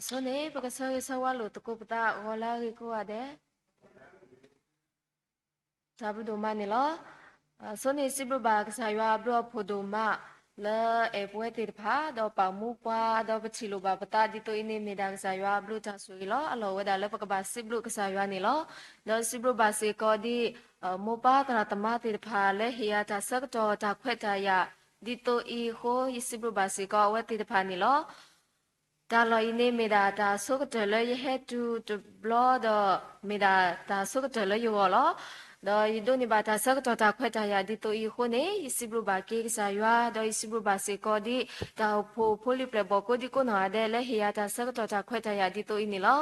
အဆိန့ၣ် ပကဆၢဂ့ၤဆၢဝါလိာ်သကိးပသး ဂီၤလၢအဂ့ၤကိးဂၤဒဲး တၢ်ဘျုးဒိၣ်မးန့ၣ်လီၤ. အဆိန့ၣ် စံးဘျုးဘၣ်ကစၢ်ယွၤအဘျုးအဖှိၣ်ဒိၣ်မး လၢအဲၣ်ပဝဲသ့ၣ်တဖၣ် ဒီးပာ်မူပှၤ ဒီးပထံၣ်လိာ်ဘၣ်ပသး ဒ်သိးအံၤန့ၣ် မ့ၢ်ဒၣ်ကစၢ်ယွၤအဘျုးတၢ်ဆိၣ်ဂ့ၤလီၤ. အလီၢ်ဝဲဒၣ်လၢပကဘၣ်စံးဘျုးကစၢ်ယွၤန့ၣ်လီၤ. ဒီးစံးဘျုးဘၣ်စ့ၢ်ကီးဒ် မိၢ်ပၢ်သရၣ်သမါသ့ၣ်တဖၣ် လၢဟ့ၣ်ယၤတၢ်ဆၢကတီၢ်တၢ်ခွဲးတၢ်ယာ် ဒ်သိးအံၤအဃိ ယစံးဘျုးဘၣ်စ့ၢ်ကီးအဝဲသ့ၣ်တဖၣ်န့ၣ်လီၤ. တၢ်လီၢ်အံၤန့ၣ် မ့ၢ်ဒၣ်တၢ်ဆိကတၢၢ်လၢယဟဲတုၤတဘျီဒီး မ့ၢ်ဒၣ်တၢ်ဆိကတၢၢ်လၢယဂီၢ်လီၤ. ဒီးယဒိးန့ၢ်ဘၣ်တၢ်ဆၢကတီၢ်တၢ်ခွဲးတၢ်ယာ်ဒ်သိးအံၤအဃိန့ၣ် ယစံးဘျုးဘၣ်က့ၤကစၢ်ယွၤ ဒီးယစံးဘျုးဘၣ်စ့ၢ်ကီးဒ် တၢ်အိၣ်ဖှိၣ်ဖိလံၤပျဲၢ်ဘီၣ်ကိးဒံကိးနီၢ်ဂၤဒဲး လၢဟ့ၣ်ယၤတၢ်ဆၢကတီၢ်တၢ်ခွဲးတၢ်ယာ်ဒ်သိးအံၤန့ၣ်လီၤ.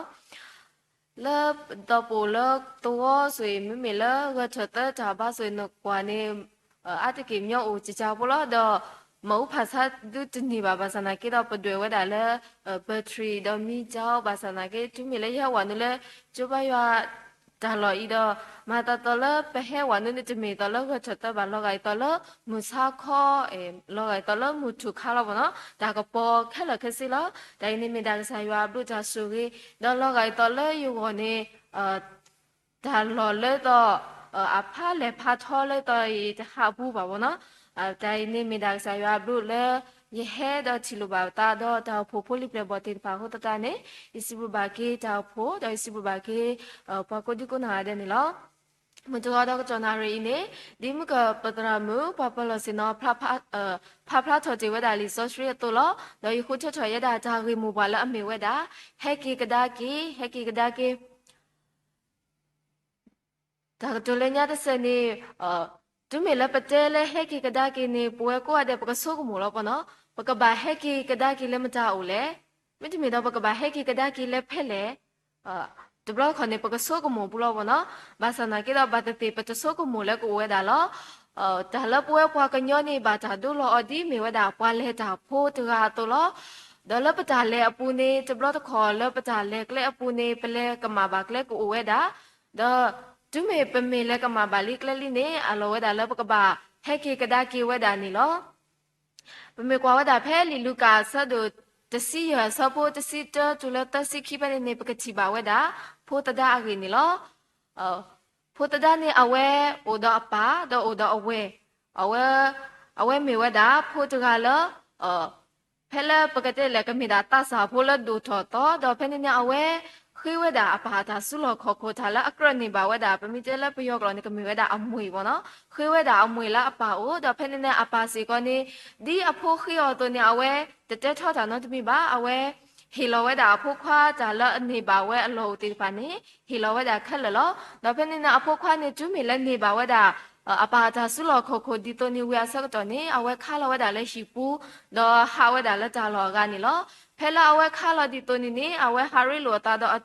လၢဒီးပအိၣ်လၢသဝီဆိၣ်အံၤ မ့မ့ၢ်လၢဂဲၤထၢၣ်သၢတၢ်ဘါဆိၣ်အံၤ နကွၢ်န့ၣ် အါတက့ၢ်မညီအိၣ်ကကၢဖိလီၤ. ဒီးမၤအူဖးဆါဒုတန့ၢ်ဘၣ် ဘၣ်ဆၣ်သနာ်က့ဒီး ပဒွဲၣ်ဝဲဒၣ်လၢ battery ဒီးမံကၠီ ဘၣ်ဆၣ်သနာ်က့ တုၤမ့ၢ်လၢယဟဲဝဲနုာ်လၢ ကၠိဘါယွၤ တၢ်လီၢ်အံၤဒီး မၤသးဒ်သိးလၢပဟဲဝဲနုာ်န့ၣ် တမ့ၢ်ဒ်သိးလၢဂဲၤထၢၣ်သၢဘၣ် လီၤဂာ်ဒ်သိးလၢ မုၢ်ဆါခီ လီၤဂာ်ဒ်သိးလၢမုၢ်ထူၣ်ခါလီၤဘၣ်နီၤ တၢ်ကပီၤခဲလၢာ်ခဲဆ့လီၤ. တၢ်အံၤန့ၣ်မ့ၢ်ဒၣ်ကစၢ်ယွၤအဘျုးတၢ်ဆိၣ်ဂ့ၤ ဒီးလီၤဂာ်ဒ်သိးလၢယဂီၢ်န့ၣ် တၢ်လီၢ်လၢသီး အဖးလဲၢ်ဖးထီလၢသီးအံၤတဟးပူၤဘၣ်ဘၣ်နီၤ. တၢ်အံၤန့ၣ်မ့ၢ်ဒၣ်ကစၢ်ယွၤအဘျုးလၢ ယဟဲဒီးထံၣ်လိာ်ဘၣ်သးဒီး တၢ်အိၣ်ဖှိၣ်ဖိလံၤပျဲၢ်ဘီၣ်သ့ၣ်တဖၣ်အဃိသတးန့ၣ် ယစံးဘျုးဘၣ်က့ၤတၢ်အိၣ်ဖှိၣ် ဒီးယစံးဘျုးဘၣ်က့ၤ ပှၤကိးဒံကိးနီၢ်ဂၤဒဲးန့ၣ်လီၤ. မုၢ်တဂီၤဒီးကတီၢ်နၣ်ရံၣ်အံၤန့ၣ် ဒ်မုၢ်ကပသရၣ်မုၣ် ပှၤပၢၤလီၢ်ဆ့ၣ်နီၤ ဖးဖျါထီၣ်တ့ၢ်ဝဲဒၣ်လံာ်စီဆှံအသိးလီၤ. ဒီးယဃုထၢထီၣ်ယဲဒၣ်တၢ်ဂ့ၢ်မိၢ်ပှၢ်လၢအမ့ၢ်ဝဲဒၣ် ဟဲက့ၤကဒါက့ၤ ဟဲက့ၤကဒါက့ၤ တၢ်ကတိၤလၢညါတစဲးန့ၣ် တုၤမ့ၢ်လၢပတဲလၢဟဲက့ၤကဒါက့ၤန့ၣ် ပဝဲကိးဂၤဒဲး ပကဆိကမိၣ်လီၤပနီၤ ပကဘၣ်ဟဲက့ၤကဒါက့ၤလၢမတၤအိၣ်လဲၣ်. မ့တမ့ၢ်ဒီးပကဘၣ်ဟဲက့ၤကဒါက့ၤလၢဖဲလဲၣ်. တဘျီတခီၣ်န့ၣ် ပကဆိကမိၣ်ပူၤလီၤပနီၤ ဘၣ်ဆၣ်သနာ်က့ဒီး ဘၣ်သ့ၣ်သ့ၣ်ပတဆိကမိၣ်လၢကအိၣ်ဝဲဒၣ်လီၤ. တၢ်လၢပဝဲပှၤကညီန့ၣ် ဘၣ်တၢ်ဒိလီၤအီၤဒ်မ့ၢ်ဝဲဒၣ် ပှၤလဲၤတၢ်ဖိတဂၤအသိးလီၤ. ဒီးလၢပတၢ်လဲၤအပူၤန့ၣ် တဘျီတခီၣ်လၢပတၢ်လဲၤကျဲအပူၤန့ၣ် ပလဲၤကမၣ်ဘၣ်ကျဲကအိၣ်ဝဲဒၣ် ဒီးတုၤမ့ၢ်ပမ့ၢ်လဲၤကမၣ်ဘၣ်လံကျဲလံန့ၣ် အလီၢ်ဝဲဒၣ်လၢပကဘၣ်ဟဲက့ၤကဒါက့ၤဝဲဒၣ်န့ၣ်လီၤ. ပမ့ၢ်ကွၢ်ဝဲဒၣ်ဖဲလံာ်လူၤကၣ်အဆၢဒိၣ်တဆံယဲၢ် အဆၢဖိတဆံတၢတုၤလၢသၢဆံခံဖဲန့ၣ်န့ၣ် ပကထံၣ်ဘၣ်ဝဲဒၣ် ဖိသဒါအဂ့ၢ်န့ၣ်လီၤ. ဖိသဒါန့ၣ် အဝဲအိၣ်ဒီးအပၢ် ဒီးအိၣ်ဒီးအဝဲၢ်, အဝဲ အဝဲမ့ၢ်ဝဲဒၣ်ဖိတဂၤလၢ ဖဲလၢပကတဲလဲၣ် ကမ့ၢ်ဒၣ်သးစၢ်ဖိလၢဒိၣ်ထီၣ်သီ ဒီးဖဲန့ၣ်န့ၣ် အဝဲဃ့ဝဲဒၣ်အပၢ်အတၢ်စုလီၢ်ခီၣ်ခိၣ် တၢ်လၢအကြၢးန့ၢ်ဘၣ်ဝဲဒၣ် ပမ့ၢ်တဲလၢပယီၤကျိာ်န့ၣ် ကမ့ၢ်ဝဲဒၣ်အမှ့ၢ်ဘၣ်နီၤ, ဃ့ဝဲဒၣ်အမှ့ၢ်လၢအပၢ်အအိၣ်, ဒီးဖဲန့ၣ်န့ၣ် အပၢ်စ့ၢ်ကီးန့ၣ် ဒ်အဖိဃ့အီၤအသိးန့ၣ် အဝဲတတဲထီတၢ်နီတမံၤဘၣ်, အဝဲ ဟ့ၣ်လီၤဝဲဒၣ်အဖိခွါတၢ်လၢအန့ၢ်ဘၣ်ဝဲအလီၢ်အိၣ်သ့ၣ်တဖၣ်န့ၣ် ဟ့ၣ်လီၤဝဲဒၣ်ခဲလၢာ်လီၤ. ဒီးဖဲန့ၣ်န့ၣ် အဖိခွါန့ၣ် တုၤမ့ၢ်လၢန့ၢ်ဘၣ်ဝဲဒၣ် အပၢ်အတၢ်စုလီၢ်ခီၣ်ခိၣ်ဒ်သိးန့ၣ်ဝံၤအဆၢကတီၢ်န့ၣ် အဝဲခါလီၤဝဲဒၣ်လၢဟံၣ်ပူၤ, ဒီးဟးဝဲဒၣ်လၢတၢ်လီၢ်အဂၤန့ၣ်လီၤ. ဖဲလၢအဝဲခါလီၤဒ်သိးန့ၣ်န့ၣ် အဝဲဟးရ့လိာ်အသးဒီးအ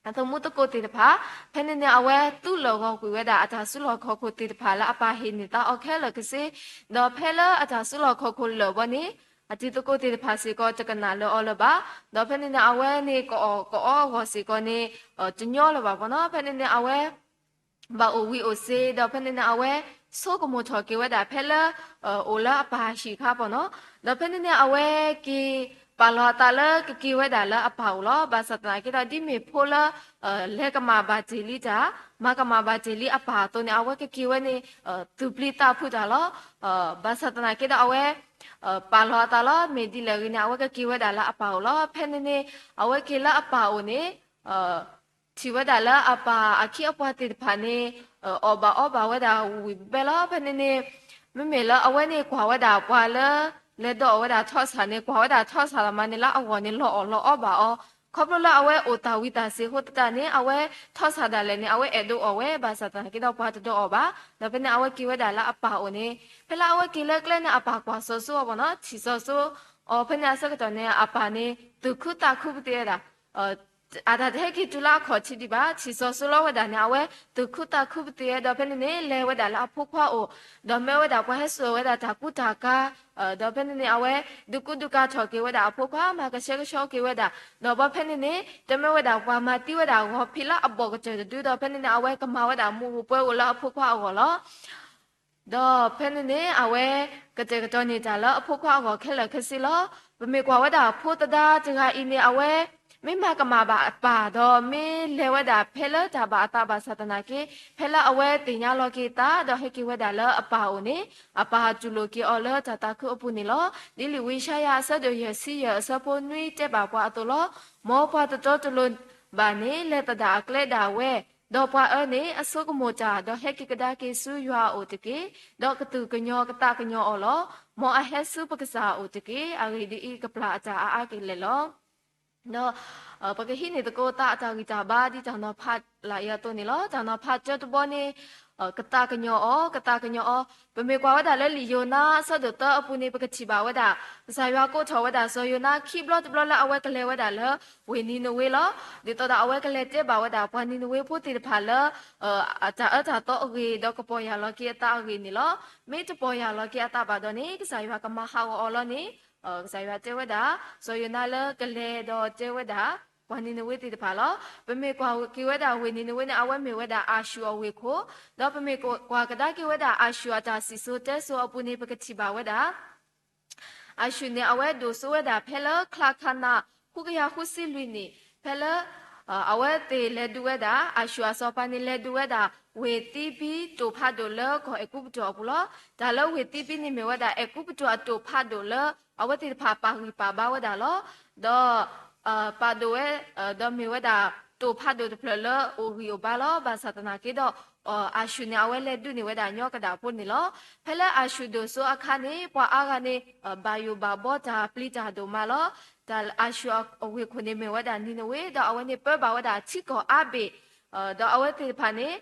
အသမူသကိးသ့ၣ်တဖၣ်, ဖဲန့ၣ်န့ၣ် အဝဲသူလၢာ်ဂီၤကွံာ်ဝဲဒၣ်အတၢ်စုလီၢ်ခီၣ်ခိၣ်သ့ၣ်တဖၣ်လၢအပၢ်ဟ့ၣ်န့ၢ်သါအီၤခဲလၢာ်ခဲဆ့, ဒီးဖဲလၢအတၢ်စုလီၢ်ခီၣ်ခိၣ်လၢာ်ဘီန့ၣ် အတံၤသကိးသ့ၣ်တဖၣ်စ့ၢ်ကီးတကနၣ်လၢအီၤလၢၤဘၣ်. ဒီးဖဲန့ၣ်န့ၣ် အဝဲန့ၣ်ကအီၣ်ကအီအဂီၢ်စ့ၢ်ကီးန့ၣ် တညီလၢၤဘၣ်ဘီနီၤ, ဖဲန့ၣ်န့ၣ် အဝဲ ဘၣ်အိၣ်ဝံၤအိၣ်စ့, ဒီးဖဲန့ၣ်န့ၣ် အဝဲဆိကမိၣ်ထီၣ်က့ၤဝဲဒၣ်ဖဲလၢ အိၣ်လၢအပၢ်ဟံၣ်အခါဘီနီၤ, ဒီးဖဲန့ၣ်န့ၣ် အဝဲက့ၤပာ်လီၤအသးလၢကက့ၤဝဲဒၣ်လၢအပၢ်အိၣ်လီၤ. ဘၣ်ဆၣ်သနာ်က့ဒီး ဒ်မ့ၢ်ဖိလၢ လဲၤကမၣ်ဘၣ်တ့ၢ်လံတၢ်, မၤကမၣ်ဘၣ်တ့ၢ်လံအပၢ်အသိးန့ၣ် အဝဲကက့ၤဝဲန့ၣ် သူၣ်ပျံၤသးဖုးတၢ်လီၤ. ဘၣ်ဆၣ်သနာ်က့ဒီး အဝဲ ပာ်လီၤအသးလီၤ. မ့ၢ်ဒ်လဲၣ်ဂ့ၤန့ၣ် အဝဲကက့ၤဝဲဒၣ်လၢအပၢ်အိၣ်လီၤ. ဖဲန့ၣ်န့ၣ် အဝဲက့ၤလၢအပၢ်အိၣ်န့ၣ် ထံၣ်ဝဲဒၣ်လၢအပၢ်အခ့အပှၤသ့ၣ်တဖၣ်န့ၣ် အီၣ်ဘၣ်အီဘၣ်ဝဲဒၣ်ဝံၣ်ဝံၣ်ဘဲဘဲလီၤ. ဖဲန့ၣ်န့ၣ် မ့မ့ၢ်လၢအဝဲန့ၣ်ကွၢ်ဝဲဒၣ်ပှၤလၢ လဲၤဒိးအီၣ်ဝဲဒၣ်ထီၣ်ဆၣ်န့ၣ် ကွၢ်ဝဲဒၣ်ထီၣ်ဆၣ်လီၤမးန့ၣ် လၢအဂီၢ်န့ၣ် လီၤအီၣ်လီၤအီဘၣ်အီၤ, ခီဖျိလၢအဝဲအိၣ်သးဝံၤသးစ့ၤအဃိသတးန့ၣ် အဝဲထီၣ်ဆၣ်ဒၣ်လဲာ်န့ၣ် အဝဲအဲၣ်ဒိးအီၣ်ဝဲ, ဘၣ်ဆၣ်သနာ်က့ဒီးပှၤတဒိးအီၣ်ဘၣ်. ဒီးဖဲန့ၣ် အဝဲက့ၤဝဲဒၣ်လၢအပၢ်အိၣ်န့ၣ် ဖဲလၢအဝဲက့ၤလၢကျဲန့ၣ် အပၢ်ကွၢ်စီၤစိအီၤဘီနီၤ, ထံၣ်စီၤစိအီၤ. ဖဲန့ၣ်အဆၢကတီၢ်န့ၣ် အပၢ်န့ၣ် သူၣ်ခုသးခုပသ့ဝဲဒၣ် အတၢ်တဟဲက့ၤတုၤလၢအခီၣ်ထံးဒံးဘၣ်, ထံၣ်စီၤစိလီၤဝဲဒၣ်န့ၣ် အဝဲသူၣ်ခုသးခုပသ့ဝဲ, ဒီးဖဲန့ၣ်န့ၣ် လဲၤဝဲဒၣ်လၢအဖိခွါအိၣ်, ဒီးမၢဝဲဒၣ်ပှၤဟဲစိာ်ဝဲဒၣ်တၢ်ကူတၢ်ကၤ, ဒီးဖဲန့ၣ်န့ၣ် အဝဲဒုးကူဒုးကၤထီၣ်က့ၤဝဲဒၣ်အဖိခွါ, မၤကဆှဲကဆှီက့ၤဝဲဒၣ်, ဒီးဘီဖဲန့ၣ်န့ၣ် တမၢဝဲဒၣ်ပှၤမၤသံဝဲဒၣ်ဂီၤဖံးလၢအဘီၣ်ကတၢၢ်တဒု, ဒီးဖဲန့ၣ်န့ၣ် အဝဲကမၤဝဲဒၣ်မူးပှဲၤအိၣ်လၢအဖိခွါအဂီၢ်လီၤ. ဒီးဖဲန့ၣ်န့ၣ် အဝဲကတဲာ်ကတီၤန့ၢ်တၢ်လၢအဖိခွါအဂီၢ်ခဲလၢာ်ခဲဆ့လီၤ. ပမ့ၢ်ကွၢ်ဝဲဒၣ်ဖိသဒါတဂၤအံၤန့ၣ် အဝဲ မ့ၢ်မၤကမၣ်ဘၣ်အပၢ် ဒီးမ့ၢ်လဲၤဝဲဒၣ်ဖဲလၢတၢ်ဘၣ်အသးဘၣ်ဆၣ်သနာ်က့ ဖဲလၢအဝဲသ့ၣ်ညါလီၤက့ၤအသး ဒီးဟဲက့ၤဝဲဒၣ်လၢအပၢ်အအိၣ်န့ၣ် အပၢ်တူၢ်လိာ်က့ၤအီၤလၢတၢ်သးခုအပူၤန့ၣ်လီၤ. ဒ်လံာ်ဝံယၡါယၤအဆၢဒိၣ်ယဲၢ်ဆံယဲၢ်အဆၢဖိနွံတဲဘၣ်ပှၤအသိးလီၤ. မ်ပှၤတတီတလိၤဘၣ်န့ၣ် လဲၤသဒၣ်အကျဲဒၣ်ဝဲ, ဒီးပှၤအၢန့ၣ် အဆိကမိၣ်တၢ် ဒီးဟဲက့ၤကဒါက့ၤဆူယွၤအအိၣ်တက့ၢ်. ဒီးကသူၣ်ကညီၤကသးကညီၤအီၤလီၤ. မ်အဟဲဆူပကစၢ်အအိၣ်တက့ၢ်. အဂ့ၢ်ဒ်အံၤ, ကပျၢ်အတၢ်အါအါကလဲာ်လီၤ. ဒီး ပကဟံးန့ၢ်သကိးသးအတၢ်ဂံၢ်တၢ်ဘါ ဒ်တၢ်နီၤဖးလၢအံၤအသိးန့ၣ်လီၤ. တၢ်နီၤဖးတၢတဘီန့ၣ် ကသးကညီၤအီၤ, ကသးကညီၤအီၤ. ပမ့ၢ်ကွၢ်ဝဲဒၣ်လၢလံာ်ယိၤနါ အဆၢဒိၣ်သၢအပူၤန့ၣ် ပကထံၣ်ဘၣ်ဝဲဒၣ် ကစၢ်ယွၤကိးထီၣ်ဝဲဒၣ်စီၤယိၤနါခံဘျီတဘျီလၢအဝဲကလဲၤဝဲဒၣ်လၢ ဝ့ၢ်နံၤနဝ့လီၤ. ဒ်သိးဒီးအဝဲကလဲၤတဲဘၣ်ဝဲဒၣ်ပှၤနံၤနဝ့ဖိသ့ၣ်တဖၣ်လၢ အတၢ်အၢတၢ်သီအဂ့ၢ် ဒီးကပီၢ်ယၢ်လီၤက့ၤအသးအဂ့ၢ်န့ၣ်လီၤ. မ့ၢ်တပီၢ်ယၢ်လီၤက့ၤအသးဘၣ်ဒီးန့ၣ် ကစၢ်ယွၤကမၤဟးဂီၤအီၤလီၤန့ၣ် ကစၢ်ယွၤတဲဝဲဒၣ် စီၤယိၤနါလၢကလဲၤဒီးတဲဝဲဒၣ် ပှၤနံၤနဝ့သ့ၣ်တဖၣ်လီၤ. ပမ့ၢ်ကွၢ်က့ၤဝဲဒၣ်ဝ့ၢ်နံၤနဝ့န့ၣ် အဝဲမ့ၢ်ဝဲဒၣ်အၤၡူၣ်အဝ့ၢ်ခိၣ်, ဒီးပမ့ၢ်ကွၢ်ကဒါက့ၤဝဲဒၣ်အၤၡူၣ်အတၢ်စံၣ်စိၤတဲစိၤအပူၤန့ၣ် ပကထံၣ်ဘၣ်ဝဲဒၣ် အၤၡူၣ်န့ၣ် အဝဲဒိၣ်စိဝဲဒၣ်ဖဲလၢချါခါနါ ဃုကယၤဃုဆံလွံၢ်နံၣ် ဖဲလၢ အဝဲသ့ၣ်လဲၤဒုးဝဲဒၣ် အၤၡူၣ်အစီၤပၤန့ၣ် လဲၤဒုးဝဲဒၣ် ဝ့ၢ်သံဘံတိၣ်ဖးဒိၣ်လၢကီၢ်အဲၤကူပတူးအပူၤလီၤ. တၢ်လၢဝ့ၢ်သံဘံန့ၣ်မ့ၢ်ဝဲဒၣ် အဲၤကူပတူးအတိၣ်ဖးဒိၣ်လၢ အဝဲသ့ၣ်တဖၣ်ပာ်ဂံၢ်ပာ်ဘါဝဲဒၣ်လီၤ. ဒီး ပာ်ဒိၣ်ဝဲ ဒီးမ့ၢ်ဝဲဒၣ် တိၣ်ဖးဒိၣ်တဖျၢၣ်လၢအိၣ်ဂံၢ်အိၣ်ဘါလီၤ. ဘၣ်ဆၣ်သနာ်က့ဒီး အၤၡူၣ်န့ၣ် အဝဲလဲၤဒုးန့ၢ်ဝဲဒၣ်ညီကဒၣ်ဖိန့ၣ်လီၤ. ဖဲလၢအၤၡူၣ်ဒိၣ်စိအခါန့ၣ် ပှၤအါဂၤန့ၣ် ဘၣ်ယိၣ်ဘၣ်ဘီတၢ်ပျံၤတၢ်ဒိၣ်မးလီၤ. တၢ်အၤၡူၣ်အဝ့ၢ်ခိၣ်န့ၣ်မ့ၢ်ဝဲဒၣ်နံၤနဝ့ ဒီးအဝဲန့ၣ်ပၢဘၣ်ဝဲဒၣ်ထံကီၢ်အါဘ့ၣ် ဒီးအဝဲသ့ၣ်တဖၣ်န့ၣ်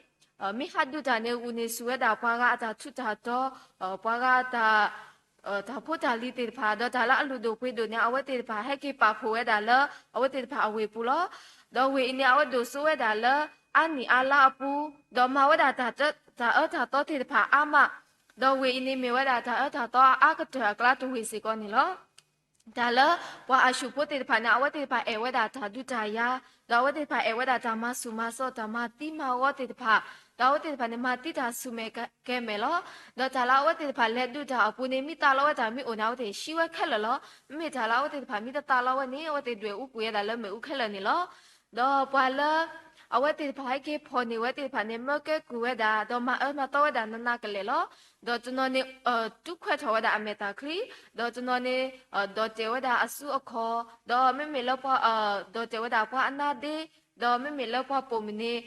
မ့ၢ်ဟးဒုးတၢ်န့ၣ် ဂုာ်န့ၢ်ဆူၣ်ဝဲဒၣ်ပှၤဂၤအတၢ်ထူးတၢ်တီၤ, ပှၤဂၤအတၢ် တၢ်ဖိတၢ်လံၤသ့ၣ်တဖၣ် ဒီးတၢ်လၢအလုၢ်ဒိၣ်ပှ့ၤဒိၣ်န့ၣ် အဝဲသ့ၣ်တဖၣ်ဟဲက့ၤပာ်ဖှိၣ်ဝဲဒၣ်လၢ အဝဲသ့ၣ်တဖၣ်အဝ့ၢ်ပူၤလီၤ. ဒီးဝ့ၢ်အံၤန့ၣ် အဝဲဒိၣ်စိဝဲဒၣ်လၢအါနံၣ်အါလါအပူၤ, ဒီးမၤဝဲဒၣ်တၢ်အၢတၢ်သီသ့ၣ်တဖၣ်အါမး, ဒီးဝ့ၢ်အံၤန့ၣ်မ့ၢ်ဝဲဒၣ်တၢ်အၢတၢ်သီအအါကတၢၢ်အကျါတဝ့ၢ်စ့ၢ်ကီးန့ၣ်လီၤ. တၢ်လၢပှၤအၤၡူၣ်ဖိသ့ၣ်တဖၣ်န့ၣ် အဝဲသ့ၣ်တဖၣ်အဲၣ်ဝဲဒၣ်တၢ်ဒုးတၢ်ယၤ, ဒီးအဝဲသ့ၣ်တဖၣ်အဲၣ်ဝဲဒၣ်တၢ်မၤဆူၣ်မၤစီး တၢ်မၤသံမၤဝီသ့ၣ်တဖၣ်, ဒီးအဝဲသ့ၣ်တဖၣ်န့ၣ် မၤသံတၢ်ဆူၣ်မဲာ်ကဲမဲာ်လီၤ. ဒီးတၢ်လၢအဝဲသ့ၣ်တဖၣ်လဲၤဒုးတၢ်အပူၤန့ၣ် မ့ၢ်သးလီဝဲတၢ်မ့ၢ်အိၣ်န့ၣ် အဝဲသ့ၣ်ဟံးဝဲခဲလၢာ်လီၤ. မ့မ့ၢ်တၢ်လၢအဝဲသ့ၣ်တဖၣ်မ့ၢ်တသးလီဝဲန့ၣ် အဝဲသ့ၣ်ဒွဲၣ်အူကွံာ်ဝဲဒၣ်လၢမ့ၣ်အူခဲလၢာ်န့ၣ်လီၤ. ဒီးပှၤလၢ အဝဲသ့ၣ်တဖၣ်ဟဲက့ၤဖီၣ်န့ၢ်ဝဲသ့ၣ်တဖၣ်န့ၣ် မၢကဲကုၢ်ဝဲဒၣ် ဒီးမၤအၢမၤသီဝဲဒၣ်နးနးကလဲာ်လီၤ. ဒီးတနီၤန့ၣ် တူၢ်ခွဲးထီၣ်ဝဲဒၣ်အမဲာ်တၢ်ချံ, ဒီးတနီၤန့ၣ် ဒိးတဲာ်ဝဲဒၣ်အစုအခီၣ်, ဒီးမ့မ့ၢ်လၢပှၤ ဒိးတဲာ်ဝဲဒၣ်ပှၤအနါဒ့, ဒီးမ့မ့ၢ်လၢပှၤပိာ်မုၣ်န့ၣ်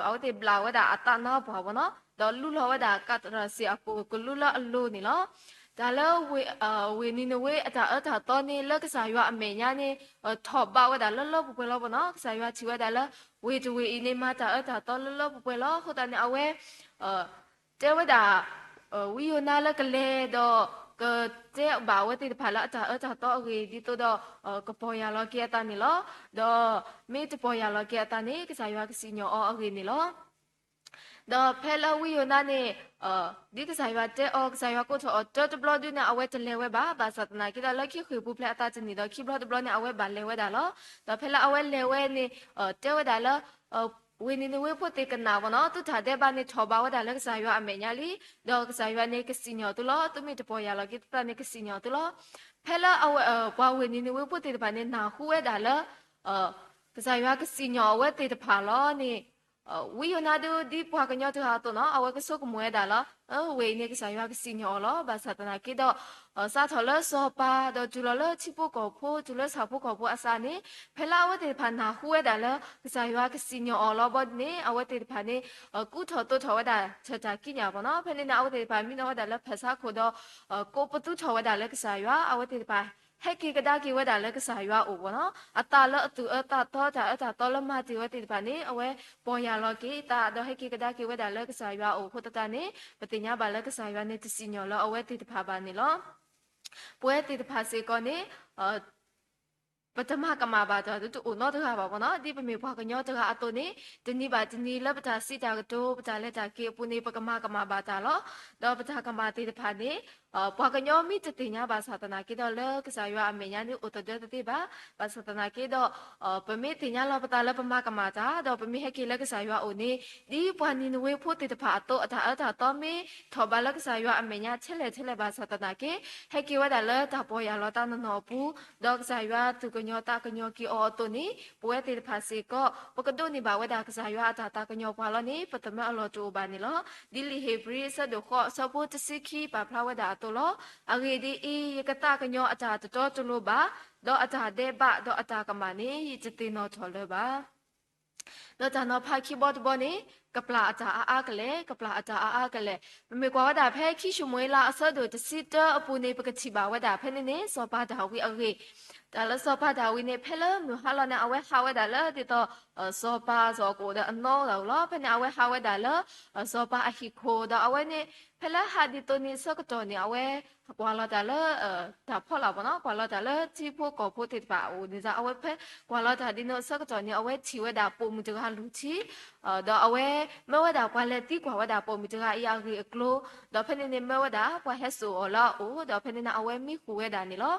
အဝဲသ့ၣ်ဘျးဝဲဒၣ်အသးနါပှၢ်ဘၣ်နီၤ, ဒီးလူလီၤဝဲဒၣ်ကးတရၢၢ်စ့ၣ်အကိၣ်ကလူလၢအလိၤန့ၣ်လီၤ. တၢ်လၢ ဝ့ၢ်နံၤနဝ့အတၢ်အၢတၢ်သီန့ၣ် လၢကစၢ်ယွၤအမဲာ်ညါန့ၣ် ထီၣ်ဘးဝဲဒၣ်လၢလၢပှဲၤပှဲၤလီၤဘၣ်နီၤ. ကစၢ်ယွၤထံၣ်ဝဲဒၣ်လၢ ဝ့ၢ်တဝ့ၢ်အံၤန့ၣ် မၤတၢ်အၢတၢ်သီလၢလၢပှဲၤပှဲၤလီၤ. အဃိသတးန့ၣ် အဝဲ တဲဝဲဒၣ် ဝံယိၤနါလၢကလဲၤဒီး ကတဲဘၣ်အဝဲသ့ၣ်တဖၣ်လၢအတၢ်အၢတၢ်သီအဂ့ၢ် ဒ်သိးဒီး ကပီၢ်ယၢ်လီၤက့ၤအသးန့ၣ်လီၤ. ဒီးမ့ၢ်တပီၢ်ယၢ်လီၤက့ၤအသးန့ၣ် ကစၢ်ယွၤကစံၣ်ညီၣ်အီၤအဂ့ၢ်န့ၣ်လီၤ. ဒီးဖဲလၢဝံယိၤနါန့ၣ် ဒ်ကစၢ်ယွၤတဲအီၤ ကစၢ်ယွၤကိးထီၣ်အီၤတၢတဘျီဒုန့ၣ် အဝဲတလဲၤဝဲဘၣ်. ဘၣ်ဆၣ်သနာ်က့ဒီး လၢခံဃ့ၢ်ပူၤဖျဲးအသးတနံၣ်ဒီးခံဘျီတဘျီန့ၣ် အဝဲဘၣ်လဲၤဝဲဒၣ်လီၤ. ဒီးဖဲလၢအဝဲလဲၤဝဲန့ၣ် တဲဝဲဒၣ်လၢ ဝ့ၢ်နံၤနဝ့ဖိသ့ၣ်ကနၣ်ဘၣ်နီၤ, သုတၢ်ဒဲးဘးန့ၣ်ထီၣ်ဘးဝဲဒၣ်လၢကစၢ်ယွၤအမဲာ်ညါလံ. ဒီးကစၢ်ယွၤန့ၣ်ကစံၣ်ညီၣ်သုလီၤ. သုမ့ၢ်တပီၢ်ယၢ်လီၤက့ၤသုသးန့ၣ် ကစံၣ်ညီၣ်သုလီၤ. ဖဲလၢအဝဲ ပှၤဝ့ၢ်နံၤနဝ့ဖိသ့ၣ်တဖၣ်န့ၣ် နၢ်ဟူဝဲဒၣ်လၢ ကစၢ်ယွၤကစံၣ်ညီၣ်အဝဲသ့ၣ်တဖၣ်လီၤန့ၣ် ဝံယိၤနါဒု ဒ်ပှၤကညီတဂၤအသိးနီၤ အဝဲကဆိကမိၣ်ဝဲဒၣ်လီၤ. ဝ့ၢ်အံၤန့ၣ် ကစၢ်ယွၤကစံၣ်ညီၣ်အီၤလီၤ. ဘၣ်ဆၣ်သနာ်က့ဒီး စးထီၣ်လၢစီၤပၤ ဒီးတုၤလီၤလၢထံဖိကီၢ်ဖိ တုၤလၢဆၣ်ဖိကီၢ်ဖိအစးန့ၣ် ဖဲလၢအဝဲသ့ၣ်တဖၣ်နၢ်ဟူဝဲဒၣ်လၢ ကစၢ်ယွၤကစံၣ်ညီၣ်အီၤလီၤဘီန့ၣ် အဝဲသ့ၣ်တဖၣ်န့ၣ် ကူထီၣ်သိးထီၣ်ဝဲဒၣ်ဆၢတၢ်ကံးညာ်ဘၣ်နီၤ. ဖဲန့ၣ်န့ၣ် အဝဲသ့ၣ်တဖၣ်မံနီၤဝဲဒၣ်လၢဖၢၣ်ဆါခိၣ်ဒီး ကိးပသူထီၣ်ဝဲဒၣ်လၢကစၢ်ယွၤ အဝဲသ့ၣ်တဖၣ် ဟဲက့ၤကဒါက့ၤဝဲဒၣ်လၢကစၢ်ယွၤအအိၣ်ဘီနီၤ. အသးလၢအသူၣ်အၢသးသီ တၢ်အၢတၢ်သီလၢမၤတ့ၢ်ဝဲသ့ၣ်တဖၣ်န့ၣ် အဝဲပီၢ်ယၢ်လီၤက့ၤအသး ဒီးဟဲက့ၤကဒါက့ၤဝဲဒၣ်လၢကစၢ်ယွၤအအိၣ်အဃိသတးန့ၣ် ပသ့ၣ်ညါဘၣ်လၢကစၢ်ယွၤန့ၣ်တစံၣ်ညီၣ်လၢအဝဲသ့ၣ်တဖၣ်ဘၣ်န့ၣ်လီၤ. ပဝဲသ့ၣ်တဖၣ်စ့ၢ်ကီးန့ၣ် ပတမၤကမၣ်ဘၣ်တၢ် တအိၣ်နီတဂၤဘၣ်ဘီနီၤ. ဒ်ပမ့ၢ်ပှၤကညီတဂၤအသိးန့ၣ် တနံၤဘၣ်တနံၤလၢပတၢ်စံးတၢ်ကတိၤ ပတၢ်လဲၤတၢ်က့ၤအပူၤန့ၣ် ပကမၤကမၣ်ဘၣ်တၢ်လီၤ. ဒီးပတၢ်ကမၣ်သ့ၣ်တဖၣ်န့ၣ် ပှၤကညီမ့ၢ်တသ့ၣ်ညါဘၣ်ဆၣ်သနာ်က့ဒီး လၢကစၢ်ယွၤအမဲာ်ညါန့ၣ်အိၣ်သဒၢတသ့ဘၣ်. ဘၣ်ဆၣ်သနာ်က့ဒီး ပမ့ၢ်သ့ၣ်ညါလီၤပသးလၢပမၤကမၣ်တၢ် ဒီးပမ့ၢ်ဟဲက့ၤလၢကစၢ်ယွၤအအိၣ်န့ၣ် ဒ်ပှၤနံၤနဝ့ဖိသ့ၣ်တဖၣ်အသိး အတၢ်အၢတၢ်သီမ့ၢ်ထီၣ်ဘးလၢကစၢ်ယွၤအမဲာ်ညါထဲလဲၣ်ထဲလဲၣ်ဘၣ်ဆၣ်သနာ်က့ ဟဲက့ၤဝဲဒၣ်လၢတၢ်ပီၢ်ယၢ်လီၤတၢ်နီၢ်နီၢ်အပူၤ, ဒီးကစၢ်ယွၤသူၣ်ကညီၤသးကညီၤက့ၤအီၤအသိးန့ၣ် ပဝဲသ့ၣ်တဖၣ်စ့ၢ်ကီး ပကဒိးန့ၢ်ဘၣ်ဝဲဒၣ်ကစၢ်ယွၤအတၢ်သးကညီၤပှၤလီၤန့ၣ် ပသမၢအလီၢ်တအိၣ်ဘၣ်န့ၣ်လီၤ. ဒ်လံာ်ဧ့ၤဘြံၤအဆၢဒိၣ်ဃိးအဆၢဖိတဆံခံ ပာ်ဖျါဝဲဒၣ်အသိးလီၤ. အဂ့ၢ်ဒ်အံၤ, ယကသးကညီၤအတၢ်တတီတလိၤဘၣ်, ဒီးအတၢ်ဒဲးဘး ဒီးအတၢ်ကမၣ်န့ၣ် ယတသ့ၣ်နီၣ်ထီၣ်လၢၤဘၣ်. ဒီးတၢ်နီၤဖးခံဘီတဘီန့ၣ် ကပျၢ်အတၢ်အါအါကလဲာ်, ကပျၢ်အတၢ်အါအါကလဲာ်. ပမ့ၢ်ကွၢ်ဝဲဒၣ်ဖဲခံၡမူၤအ့လးအဆၢဒိၣ်တဆံတၢအပူၤန့ၣ် ပကထံၣ်ဘၣ်ဝဲဒၣ်ဖဲန့ၣ်န့ၣ် စီၤပၤဒၤဝံးအဂ့ၢ်, တၢ်လၢစီၤပၤဒၤဝံးန့ၣ် ဖဲလၢမုၢ်ဟါလီၤန့ၣ် အဝဲဟးဝဲဒၣ်လၢဒ်သိး စီၤပၤစီၤကအိၣ်ဒီးအနီၢ်ဂၤဧိၤလီၤ. ဖဲန့ၣ် အဝဲဟးဝဲဒၣ်လၢ စီၤပၤအဟံၣ်ခိၣ် ဒီးအဝဲန့ၣ် ဖဲလၢဟးဒ်သိးန့ၣ် ဆၢကတီၢ်န့ၣ် အဝဲကွၢ်လီၤတၢ်လၢ တၢ်ဖီလာ်ပနီၤ, ကွၢ်လီၤတၢ်လၢထံဖိကီၢ်ဖိသ့ၣ်တဖၣ်အအိၣ်န့ၣ် အဝဲဖဲကွၢ်လီၤတၢ်ဒ်န့ၣ်အဆၢကတီၢ်န့ၣ် အဝဲထံၣ်ဝဲဒၣ်ပိာ်မုၣ်တဂၤလူၤထံ ဒီးအဝဲမၢဝဲဒၣ်ပှၤလဲၤသံကွၢ်ဝဲဒၣ်ပိာ်မုၣ်တဂၤအံၤအဂ့ၢ်အကျိၤ, ဒီးဖဲန့ၣ်န့ၣ် မၢဝဲဒၣ်ပှၤဟဲစိာ်အီၤလၢအအိၣ်, ဒီးဖဲန့ၣ်န့ၣ် အဝဲမံဃုာ်ဝဲဒၣ်န့ၣ်လီၤ.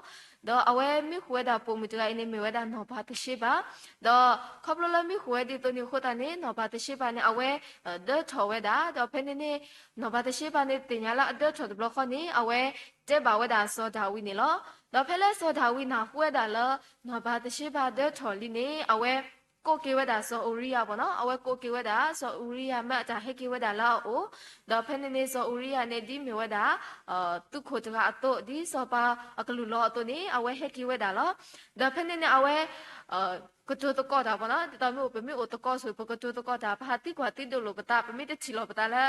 ဒီးအဝဲမံဃုာ်ဝဲဒၣ်ပိာ်မုၣ်တဂၤအံၤန့ၣ် မ့ၢ်ဝဲဒၣ်နီၢ်ပၤသရှ့ဘၤ, ဒီးခီဖျိလၢမံဃုာ်ဝဲဒ်သိးန့ၣ်အဃိသတးန့ၣ် နီၢ်ပၤသရှ့ဘၤန့ၣ် အဝဲဒၢထီၣ်ဝဲဒၣ်, ဒီးဖဲန့ၣ်န့ၣ် နီၢ်ပၤသရှ့ဘၤန့ၣ် သ့ၣ်ညါလၢအဒၢထီၣ်တဘျီဃီန့ၣ် အဝဲတဲဘၣ်ဝဲဒၣ်စီၤဒၤဝံးန့ၣ်လီၤ. ဒီးဖဲလၢစီၤဒၤဝံးနၢ်ဟူဝဲဒၣ်လၢ နီၢ်ပၤသရှ့ဘၤဒၢထီၣ်လံန့ၣ် အဝဲကိးက့ၤဝဲဒၣ်စီၤအူၤရံယၤပနီၤ, အဝဲကိးက့ၤဝဲဒၣ်စီၤအူၤရံယၤ မၢအတၢ်ဟဲက့ၤဝဲဒၣ်လၢအအိၣ်, ဒီးဖဲန့ၣ်န့ၣ် စီၤအူၤရံယၤန့ၣ် ဒ်မ့ၢ်ဝဲဒၣ် သုးခိၣ်တဂၤအသိး ဒ်စီၤပၤအကလုၢ်လီၤအသိးန့ၣ် အဝဲဟဲက့ၤဝဲဒၣ်လီၤ. ဒီးဖဲန့ၣ်န့ၣ် အဝဲ ကတိၤသကိးတၢ်ပနီၤ, ဒ်သိးမ့ၢ်အိၣ် ပမ့ၢ်အိၣ်သကိးဆိ ပကတိၤသကိးတၢ်, ပဟးသံကွၢ်သံဒိးလိာ်ပသး, ပမ့ၢ်တထံၣ်လီၤပသးလၢ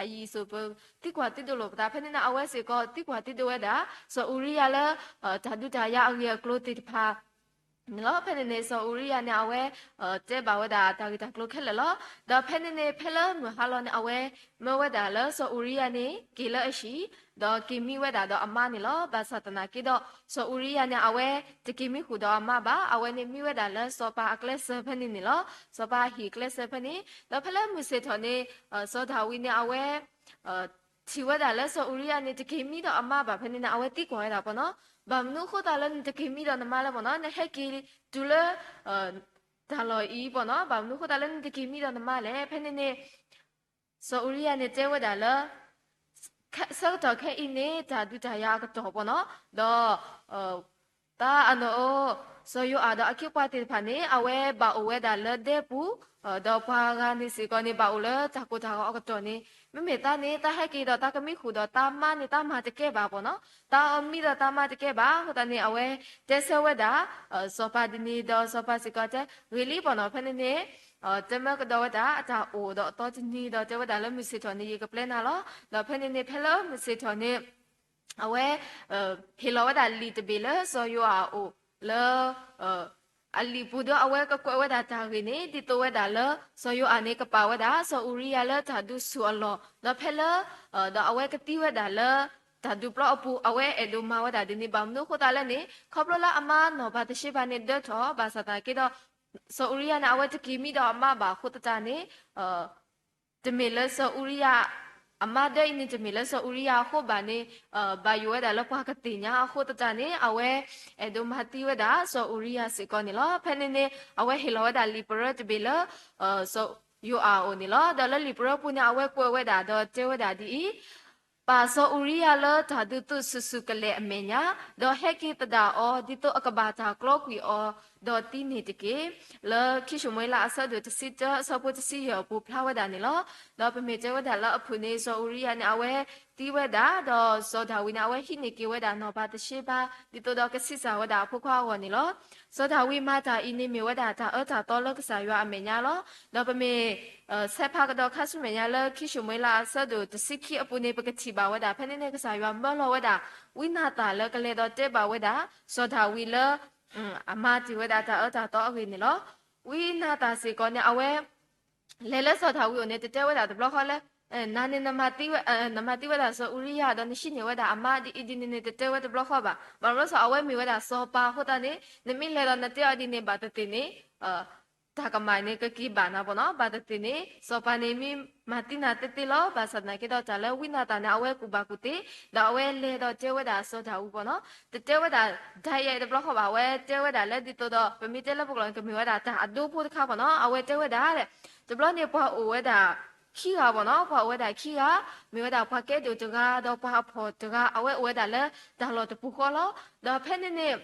အယံၤဆိ ပသံကွၢ်သံဒိးလိာ်ပသး, ဖဲန့ၣ်န့ၣ် အဝဲစ့ၢ်ကီးသံကွၢ်သံဒိးဝဲဒၣ် စီၤအူၤရံယၤလၢ တၢ်ဒုးတၢ်ယၤအဂ့ၢ်အကျိၤသ့ၣ်တဖၣ်န့ၣ်လီၤ. ဖဲန့ၣ်န့ၣ် စီၤအူၤရံယၤန့ၣ် အဝဲ တဲဘၣ်ဝဲဒၣ်တၢ်ဂ့ၢ်တၢ်ကျိၤခဲလၢာ်လီၤ. ဒီးဖဲန့ၣ်န့ၣ် ဖဲလၢမုၢ်ဟါလီၤန့ၣ် အဝဲမၢဝဲဒၣ်လၢစီၤအူၤရံယၤန့ၣ် က့ၤလၢအဟံၣ်, ဒီးက့ၤမံဝဲဒၣ်ဒီးအမါန့ၣ်လီၤ. ဘၣ်ဆၣ်သနာ်က့ဒီး စီၤအူၤရံယၤန့ၣ် အဝဲတက့ၤမံဃုာ်ဒီးအမါဘၣ်, အဝဲန့ၣ်မံဝဲဒၣ်လၢစီၤပၤအကျဲစၢၤဖဲန့ၣ်န့ၣ်လီၤ. စီၤပၤအဟံၣ်အကျဲစၢၤဖဲန့ၣ်, ဒီးဖဲလၢမုၢ်ဆ့ၣ်ထီၣ်န့ၣ် စီၤဒၤဝံးန့ၣ် အဝဲ ထံၣ်ဝဲဒၣ်လၢစီၤအူၤရံယၤန့ၣ် တက့ၤမံဒီးအမါဘၣ်, ဖဲန့ၣ်န့ၣ် အဝဲသံကွၢ်ဝဲဒၣ်ပနီၤ, ဘၣ်မနုၤအဃိသတးလၢနတက့ၤမံဒီးနမါလဲၣ်ပနီၤ, နဟဲက့ၤတုၤလၢ တၢ်လီၢ်အံၤပနီၤ, ဘၣ်မနုၤအဃိသတးလၢနတက့ၤမံဒီးနမါလဲၣ်. ဖဲန့ၣ်န့ၣ် စီၤအူၤရံယၤန့ၣ်တဲဝဲဒၣ်လၢ ဆၢကတီၢ်ခဲအံၤန့ၣ် တၢ်ဒုးတၢ်ယၤအကတီၢ်ပနီၤ, ဒီး သးအနီၢ်အိၣ် စီၤယိၤအၤဒီးအခ့အပှၤသ့ၣ်တဖၣ်န့ၣ် အဝဲဘၣ်အိၣ်ဝဲဒၣ်လၢဒဲပူၤ, ဒီးပှၤဂၤန့ၣ်စ့ၢ်ကီးန့ၣ် ဘၣ်အိၣ်လၢတၢ်ကိၢ်တၢ်ဂီၤအကတီၢ်န့ၣ်, မ့မ့ၢ်သးန့ၣ် သးဟဲက့ၤဒီးသးကမံဃုာ်ဒီးသးမါန့ၣ် သးမၤတကဲဘၣ်ပနီၤ, သးအီၤမံဒီးသးမၤတကဲဘၣ်အဃိသတးန့ၣ် အဝဲတဲဆၢဝဲဒၣ် စီၤပၤဒ်န့ၣ်, ဒီးစီၤပၤစ့ၢ်ကီးတဲဂ့ၤလံပနီၤ. ဖဲန့ၣ်န့ၣ် တမၢကဒီးဝဲဒၣ် အတၢ်အိၣ်ဒီးအသီတနံၤဒီး တဲဝဲဒၣ်လၢမုၢ်ဆ့ၣ်ထီၣ်န့ၣ် ယကပျဲနၤလီၤ. ဒီးဖဲန့ၣ်န့ၣ် ဖဲလၢမုၢ်ဆ့ၣ်ထီၣ်န့ၣ် အဝဲ ဟ့ၣ်လီၤဝဲဒၣ်လံာ်တဘ့ၣ်လၢစီၤယိၤအၤအအိၣ်လၢ အလံာ်ပူၤဒီး အဝဲကကွဲးဝဲဒၣ်တၢ်ဂ့ၢ်န့ၣ် ဒ်သိးဝဲဒၣ်လၢ စီၤယိၤအၤန့ၣ် ကပာ်ဝဲဒၣ် စီၤအူၤရံယၤလၢတၢ်ဒုးဆူၣ်အလီၢ်, ဒီးဖဲလၢ ဒီးအဝဲကသံဝဲဒၣ်လၢ တၢ်ဒုးပျီအပူၤ အဝဲအဲၣ်ဒိးမၤဝဲဒၣ်ဒ်န့ၣ် ဘၣ်မနုၤအဃိသတးလဲၣ်န့ၣ် ခီဖျိလၢအမါနီၢ်ပၤသရှ့ဘၤန့ၣ်ဒၢထီၣ် ဘၣ်ဆၣ်သနာ်က့ဒီး စီၤအူၤရံယၤန့ၣ် အဝဲတက့ၤမံဒီးအမါဘၣ်အဃိသတးန့ၣ် တမ့ၢ်လၢစီၤအူၤရံယၤ အမါဒၢအံၤန့ၣ် တမ့ၢ်လၢစီၤအူၤရံယၤအဃိဘၣ်န့ၣ် ဘၣ်ယိၣ်ဝဲဒၣ်လၢပှၤကသ့ၣ်ညါအဃိသတးန့ၣ် အဝဲ အဲၣ်ဒိးမၤသံဝဲဒၣ် စီၤအူၤရံယၤစ့ၢ်ကီးန့ၣ်လီၤ. ဖဲန့ၣ်န့ၣ် အဝဲဟ့ၣ်လီၤဝဲဒၣ်လံာ်ပရၢတဘ့ၣ်လၢ စီၤယိၤအၤအအိၣ်န့ၣ်လီၤ. ဒီးလၢလံာ်ပရၢပူၤန့ၣ် အဝဲကွဲးဝဲဒၣ်ဒီးတဲဝဲဒၣ်ဒ်အံၤ, ပာ်စီၤအူၤရံယၤလၢတၢ်ဒုးသုးဆူၣ်ဆူၣ်ကလဲာ်အမဲာ်ညါ, ဒီးဟဲက့ၤသဒၣ်အီၤ ဒ်သိးအကဘၣ်တၢ်ကျီကွံာ်အီၤ ဒီးသံန့ၣ်တက့ၢ်. လၢခံၡမူၤအ့လးအဆၢဒိၣ်တဆံတၢ အဆၢဖိတဆံယဲၢ်အပူၤဖျါဝဲဒၣ်န့ၣ်လီၤ. ဒီးပမ့ၢ်တဲဝဲဒၣ်လၢအဖုၣ်န့ၣ် စီၤအူၤရံယၤန့ၣ် အဝဲသံဝဲဒၣ်, ဒီးစီၤဒၤဝံးန့ၣ် အဝဲဟံးန့ၢ်က့ၤဝဲဒၣ်နီၢ်ပၤသရှ့ဘၤ ဒ်သိးဒီးကဆံးစၢ်ဝဲဒၣ်အဖိခွါအဂီၢ်န့ၣ်လီၤ. စီၤဒၤဝံးမၤတၢ်အံၤန့ၣ်မ့ၢ်ဝဲဒၣ်တၢ်အၢတၢ်သီလၢကစၢ်ယွၤအမဲာ်ညါလီၤ. ဒီးပမ့ၢ် ဆဲးဖးကဒီးခါဆူမဲာ်ညါလၢခံၡမူၤအ့လးအဆၢဒိၣ်တဆံခံအပူၤန့ၣ် ပကထံၣ်ဘၣ်ဝဲဒၣ် ဖဲန့ၣ်န့ၣ် ကစၢ်ယွၤမၢလီၤဝဲဒၣ် ဝံနၤသၣ်လၢကလဲၤဒီးတဲဘၣ်ဝဲဒၣ် စီၤဒၤဝံးလၢ အမၤတ့ၢ်ဝဲဒၣ်တၢ်အၢတၢ်သီအဂ့ၢ်န့ၣ်လီၤ. ဝံနၤသၣ်စ့ၢ်ကီးန့ၣ် အဝဲ လဲၤလၢစီၤဒၤဝံးအအိၣ်န့ၣ် တတဲဝဲဒၣ်တဘျီဃီလၢ နၤန့ၣ် နမၤသံဝဲဒၣ်စီၤအူၤရံယၤ ဒီးနဟံးန့ၢ်ဝဲဒၣ်အမါဒ်အံၤဒ်န့ၣ်န့ၣ် တတဲဝဲတဘျီဃီဘၣ်. ဘၣ်မနုၤလၢစီၤ အဝဲမ့ၢ်ဝဲဒၣ်စီၤပၤအဃိသတးန့ၣ် နမ့ၢ်လဲၤဒီးနတဲအီၤဒ်န့ၣ် ဘၣ်သ့ၣ်သ့ၣ်န့ၣ် တၢ်ကမၣ်န့ၣ် ကက့ၤဘၣ်နၤပေါ့နော်. ဘၣ်သ့ၣ်သ့ၣ်န့ၣ် စီၤပၤန့ၣ်မ့ၢ်မၤသံနၤသ့သ့လီၤ. ဘၣ်ဆၣ်သနာ်က့ဒီး တၢ်လၢဝံနၤသၣ်န့ၣ် အဝဲကူၣ်ဘၣ်ကူၣ်သ့, ဒီးအဝဲလဲၤဒီးတဲဝဲဒၣ်စီၤဒၤဝံးပေါ့နော်. တတဲဝဲဒၣ် ဒၣ်ယဲ တဘျီဃီဘၣ်, အဝဲတဲဝဲဒၣ်လၢဒ်သိးဒီး ပမ့ၢ်တဲလၢပကျိာ်န့ၣ် ကမ့ၢ်ဝဲဒၣ်တၢ်အဒိဖိတခါပေါ့နော်. အဝဲတဲဝဲဒၣ် တဘျီန့ၣ်ပှၤအိၣ်ဝဲဒၣ်ခံဂၤပေါ့နော်, ပှၤအိၣ်ဝဲဒၣ်ခံဂၤ, မ့ၢ်ဝဲဒၣ်ပှၤကဲဒိၣ်တဂၤ ဒီးပှၤအဖှီၣ်တဂၤ, အဝဲအိၣ်ဝဲဒၣ်လၢတၢ်လီၢ်တပူၤဃီလီၤ. ဒီးဖဲန့ၣ်န့ၣ်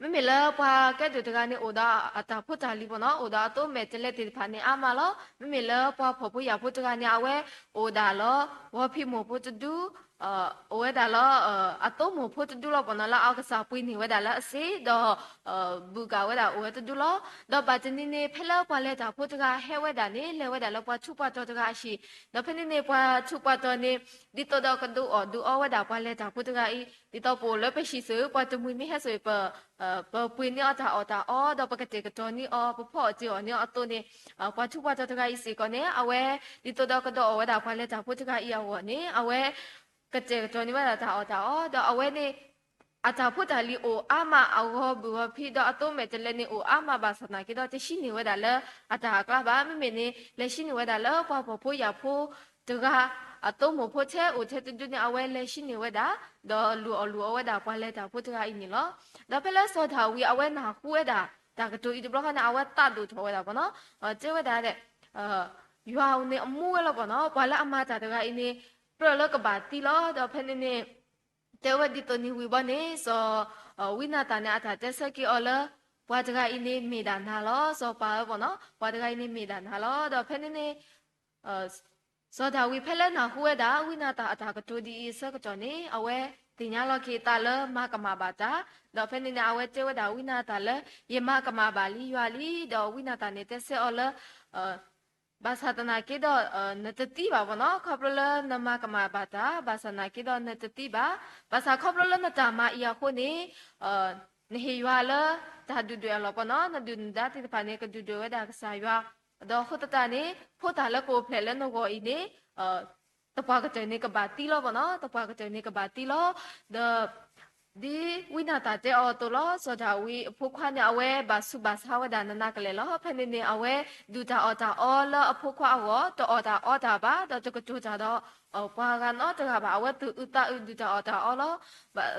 မ့မ့ၢ်လၢပှၤကဲဒိၣ်တဂၤန့ၣ် အိၣ်ဒီးအတၢ်ဖိတၢ်လံၤပေါ့နော်, အိၣ်ဒီးအသိမဲာ်တဲးလဲးသ့ၣ်တဖၣ်န့ၣ်အါမးလီၤ. မ့မ့ၢ်လၢပှၤဖှီၣ်ဖိယာ်ဖိတဂၤန့ၣ် အဝဲအိၣ်ဒၣ်လီၤ ဂီၤဖံးမိၢ်ဖိတဒု, အိၣ်ဝဲဒၣ်လီၤ အသိမိၢ်ဖိတဒုလီၤပေါ့နော်, လၢအကစၢ်ပှ့ၤန့ၢ်ဝဲဒၣ်လၢအစ့ဒီး ဘုၣ်ကၣ်ဝဲဒၣ်အိၣ်ဝဲတဒုလီၤ. ဒီးဘၣ်တနံၤန့ၣ် ဖဲလၢပှၤလဲၤတၢ်ဖိတဂၤဟဲဝဲဒၣ်န့ၣ် လဲၤဝဲဒၣ်လၢပှၤထူးပှၤတီၤတဂၤအဟံၣ်, ဒီးဖဲန့ၣ်န့ၣ် ပှၤထူးပှၤတီၤန့ၣ် ဒ်သိးဒီးကဒုးအီၣ်ဒုးအီဝဲဒၣ်ပှၤလဲၤတၢ်ဖိတဂၤအံၤ, ဒ်သိးပအိၣ်လၢပဟံၣ်စ့ၢ် ပှၤတမှံၤမ့ၢ်ဟဲစ့ၢ် ပ ပပှ့ၤန့ၢ်အီၤတၢ်အီၣ်တၢ်အီ ဒီးပကတဲာ်ကတီၤန့ၢ်အီၤ ပဖီၣ်အီၤတ့ၢ်အီၤန့ၢ်အီၤအသိးန့ၣ်, ပှၤထူးပှၤတီၤတဂၤအံၤစ့ၢ်ကီးန့ၣ် အဝဲ ဒ်သိးဒီးကဒုးအီၣ်ဝဲဒၣ်ပှၤလဲၤတၢ်ဖိတဂၤအံၤအဂီၢ်န့ၣ် အဝဲ ကတဲာ်ကတီၤန့ၢ်ဝဲဒၣ်တၢ်အီၣ်တၢ်အီ ဒီးအဝဲန့ၣ် အတၢ်ဖိတၢ်လံၤအိၣ်အါမး အဂီၤဘုၣ်ဂီၤဖံး ဒီးအသိမဲာ်တဲးလဲးန့ၣ်အိၣ်အါမးဘၣ်ဆၣ်သနာ်က့ဒီး တဟံးန့ၢ်ဝဲဒၣ်လၢအတၢ်အကျါဘၣ်. မ့မ့ၢ်န့ၣ် လဲၤဟံးန့ၢ်ဝဲဒၣ်လၢပှၤဖှီၣ်ဖိယာ်ဖိတဂၤ အသိမိၢ်ဖိထဲအိၣ်ထဲတဒုန့ၣ် အဝဲလဲၤဟံးန့ၢ်ဝဲဒၣ် ဒီးလူၤအီၣ်လူၤအီဝဲဒၣ်ပှၤလဲၤတၢ်ဖိတဂၤအံၤန့ၣ်လီၤ. ဒီးဖဲလၢစီၤဒၤဝံးအဝဲနၢ်ဟူဝဲဒၣ် တၢ်ကတိၤအံၤတဘျီဃီန့ၣ် အဝဲသးဒိၣ်ထီၣ်ဝဲဒၣ်ပေါ့နော်. တဲဝဲဒၣ် ယွၤန့ၣ်အမူဝဲလီၤပေါ့နော်, ပှၤလၢအမၤတၢ်တဂၤအံၤန့ၣ် ကြၢးလၢကဘၣ်သံလီၤ. ဒီးဖဲန့ၣ်န့ၣ် တဲဝဲဒ်သိးန့ၣ်ဝံၤဘီန့ၣ် စီၤ ဝံနၤသၣ်န့ၣ် အတၢ်တဲဆၢက့ၤအီၤလၢ ပှၤတဂၤအံၤန့ၣ်မ့ၢ်ဒၣ်နၤလီၤ. စီၤပၤဧၢ ပေါ့နော်, ပှၤတဂၤအံၤန့ၣ်မ့ၢ်ဒၣ်နၤလီၤ. ဒီးဖဲန့ၣ်န့ၣ် စီၤဒၤဝံးဖဲလၢနၢ်ဟူဝဲဒၣ် ဝံနၤသၣ်အတၢ်ကတိၤဒ်အံၤအဆၢကတီၢ်န့ၣ် အဝဲသ့ၣ်ညါလီၤက့ၤအသးလၢမၤကမၣ်ဘၣ်တၢ်, ဒီးဖဲန့ၣ်န့ၣ် အဝဲတဲဝဲဒၣ်ဝံနၤသၣ်လၢ ယမၤကမၣ်ဘၣ်လံယွၤလံ, ဒီးဝံနၤသၣ်န့ၣ်တဲဆၢအီၤလၢ ဘၣ်ဆၣ်သနာ်က့ဒီး နတသံဘၣ်ပေါ့နော်, ခီဖျိလၢနမၤကမၣ်ဘၣ်တၢ် ဘၣ်ဆၣ်သနာ်က့ဒီးနတသံဘၣ်. ဘၣ်ဆၣ်ခီဖျိလၢနတၢ်မၤအံၤအဃိန့ၣ် နဟ့ၣ်ယွၤလၢတၢ်ဒုၣ်ဒွဲၣ်အလီၢ်ပေါ့နော်, နဒုၣ်နဒါသ့ၣ်တဖၣ်န့ၣ် ကဒုၣ်ဒွဲၣ်ဝဲဒၣ်ကစၢ်ယွၤ, ဒီးအဃိသတးန့ၣ် ဖိသၣ်လၢကအိၣ်ဖျဲၣ်လၢနဂီၢ်အံၤန့ၣ် သပှၢ်ကတၢၢ်န့ၣ်ကဘၣ်သံလီၤပေါ့နော်, သပှၢ်ကတၢၢ်န့ၣ်ကဘၣ်သံလီၤ. ဒီး ဒ်ဝံနၤသၣ်တဲအီၤအသိးလီၤ, စီၤဒၤဝံးအဖိခွါန့ၣ် အဝဲဘၣ်ဆူးဘၣ်ဆါဝဲဒၣ်နးနးကလဲာ်လီၤ. ဖဲန့ၣ်န့ၣ် အဝဲဒုၣ်တၢ်အီၣ်တၢ်အီလၢအဖိခွါအဂီၢ်, တအီၣ်တၢ်အီတၢ်ဘၣ်, ဒီးတကတိၤတၢ်ဒီး ပှၤဂၤနီတဂၤဘၣ်, အဝဲသူၣ်အုးသးအုးဒုၣ်တၢ်အီၣ်တၢ်အီလီၤ.